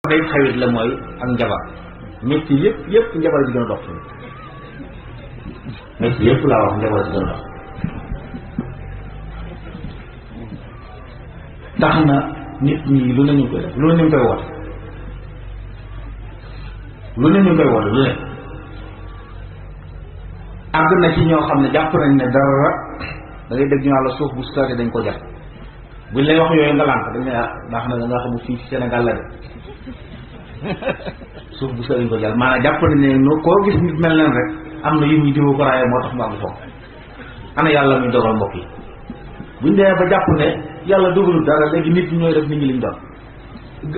day xawit la mooy ak njabar métti yëpp njabar ji gën a dox fi métti yëpp laa wax njabar ji gën a dox tax na nit ñi lu ne ñu koy def lu ne ñu koy woote lu ne àgg na ci ñoo xam ne jàpp nañ ne dara da ngay dégg ñu la suuf bu sori dañ ko jar buñ lay wax yooyu nga lànk dañ ne baax na da nga xam fii ci Sénégal la de suuf bu sori dañ ko jar maanaam jàpp nañ ne no koo gis nit mel nen rek am na yu ñu diwoo ko raayee moo tax mu àgg foofu ana yàlla muy dogal mbokk yi buñ demee ba jàpp ne yàlla dogalul dara léegi nit ñi ñooy def nit ñi liñ doon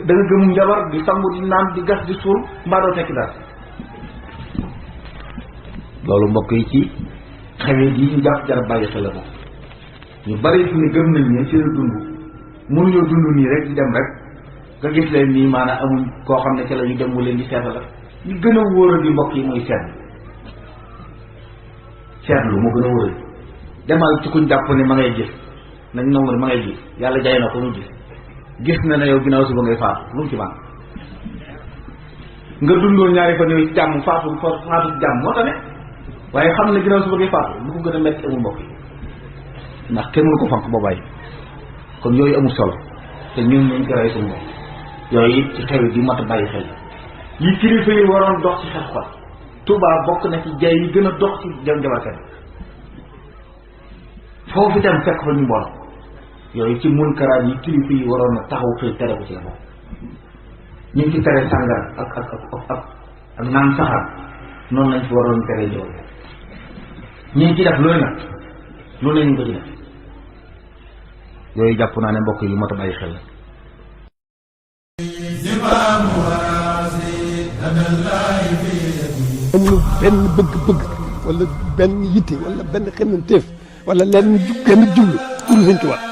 da nga gëmum njabar di sangu di naan di gas di suul mbaa doo tekki dara loolu mbokk yi ci xewet yi ñu jàpp jar bàyyi xel la moom ñu bari fi ne gëm nañ ne ci la dund mënuñoo dund nii rek di dem rek nga gis leen nii maanaam amuñ koo xam ne ci la ñu dem mu leen di seetal la li gën a wóor a di mbokk yi mooy seetlu moo gën a wóor a demal ci kuñ jàpp ne ma ngay gis nañ nangu ne ma ngay gis yàlla jaay na ko mu gis na ne yow ginnaaw suba ngay faatu lu mu ci man nga dundoon ñaari fan yooyu ci jàmm faatu ci jàmm moo tax ne waaye xam ne ginnaaw suba ngay faatu lu ko gën a metti amul mbokk yi ndax kenn mënu ko fank boobaay kon yooyu amul solo te ñun nañ ko rey suñu bopp yooyu ci xew yi mat a bàyyi xel yi kilifa yi waroon dox ci xel xol Tuubaa bokk na ci jay yi gën a dox ci jabarkat foofu dem fekk fa ñu bon yooyu ci munkaraat yi kilifa yi waroon na taxaw xëy tere ko ci la bopp ñu ngi ci tere sàngara ak naan saxaar noonu lañ fi waroon tere jow ñi ngi ci def loolu nag lu ne ñu ko ci def yooyu jàpp naa ne mbokk yi mat a bàyyi xel la amul benn bëgg-bëgg wala benn yitte wala benn xemmemteef wala lenn genn jublu pour Sëñ Tuubaa